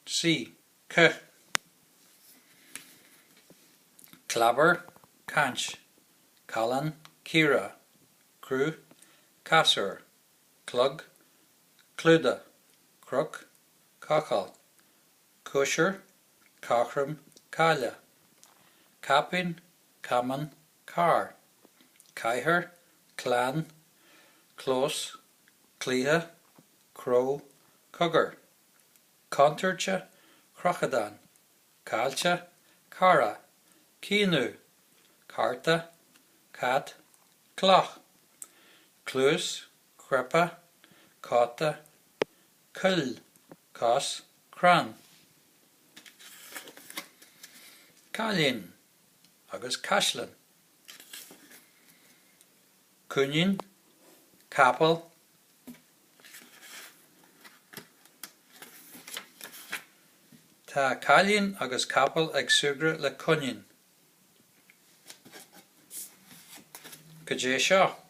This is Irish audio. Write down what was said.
C, C. Clabar, caint, callán, caora, cruth, casúr, clog, clúdach, cnoc, cochall, cóisir, cothrom, caille, caipín, camán, carr, cathair, clann, clós, cluiche, cró, cogar, contúirt, crochadán, caillte, cara, caomhnú, cárta, cat, cloch, cluas, cnaipe, cóta, coill, cos, crann. Cailín agus caisleán. Coinín, capall. Tá cailín agus capall ag súgradh le coinín. Cad é seo?